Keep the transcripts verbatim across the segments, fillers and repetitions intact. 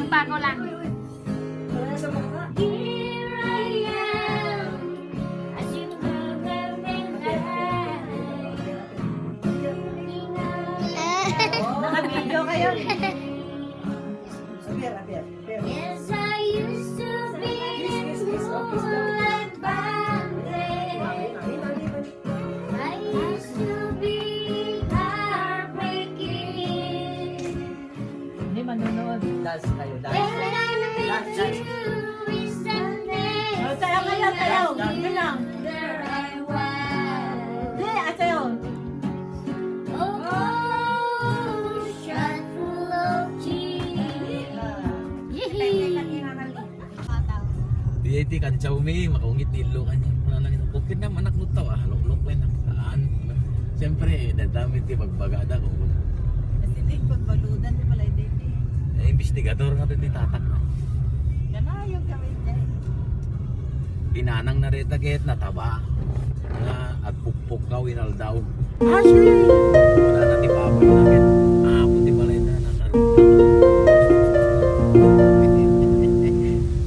Pako lang. Here I am, as you move and I. Naka-video kayo. Yes, I used to be a fool like Bande. I used to be heartbreaking. Hindi, manonood. Dance kayo, dance. Dance, dance. Oh, tayo kayo, tayo. Yun lang. Hindi, ah, tayo. Yehey! Di iti kantsaw mi, makaungit ni Illo kanya. Kuna na, okay na, manak mo tao, ah. Lukluk ko na. Saan? Siyempre, dadami ti bagbagada ko. Kasi di, pagbaludan, di pala, di, di. Eh, investigador nga ti tatak, no? Kanayon kami, di. Pinanang na reta ket nataba. Nga agpukpukkaw inaldaw. Ashley! Wala na ti baboy na ket. Apo ti balay na nakarunta.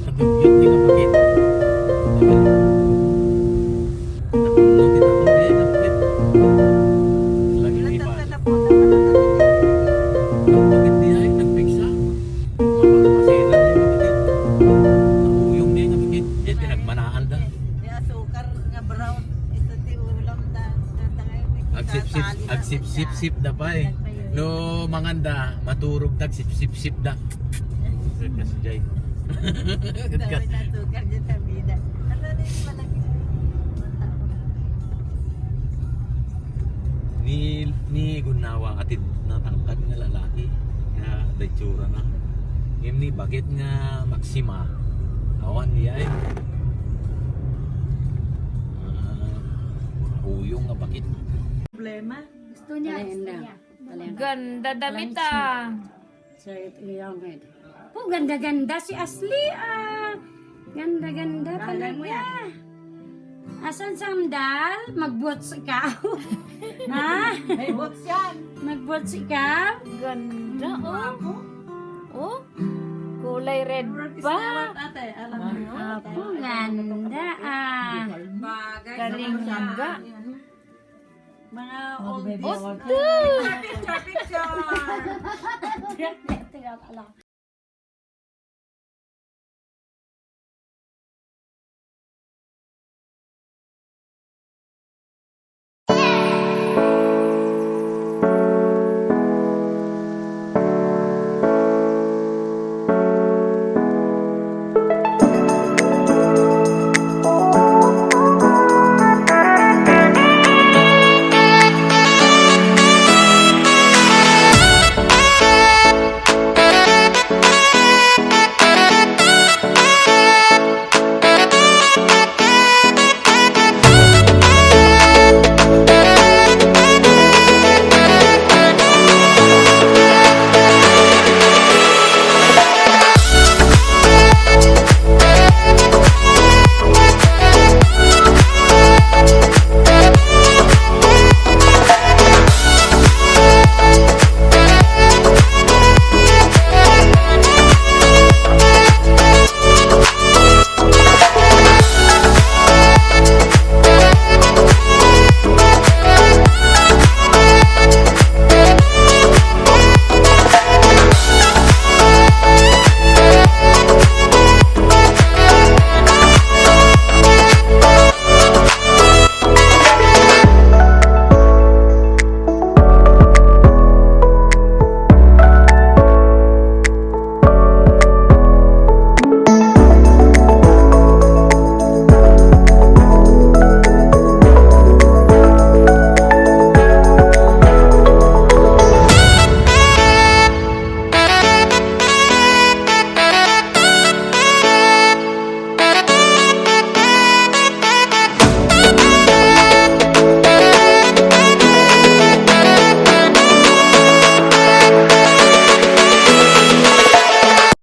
Nadugyot ti kapagit. Nakunno ti tatong, eh, kapagit. Lagi ni Ivan. Kapagit niya, eh, nagpigsa. Mapalamaseran, eh, kapagit. Nauyong niya, kapagit. Diyan, pinagmanaan da. May asukar nga brown. Ito ti ulam da. Agsipsip, agsipsipsip da pa eh. No, manganda, maturog da, agsipsipsip da. Kasi jay. Dami na sugar dyan sa bida. Ano na yung malaki? Ni, ni Gunawa, atid natangkad nga lalaki. Nga, da itsura na. Ngayon ni, bakit nga Maxima? Awan niya eh. Ah, uyong nga bakit. Problema. Gusto niya, gusto niya. Ganda damit, ah. Sa iyang head. Oh, ganda-ganda si Ashley, ah. Ganda-ganda talaga. Asan sandal? Mag-boots ikaw? Ha? May boots yan. Mag-boots ikaw? Ganda, oh. Oh, kulay red pa. Ate, alam mo yun? Apo, ganda, ah. Bagay sa mga Kalinga. Mga oldies. Oto! Picture, picture, picture. Teka, teka lang.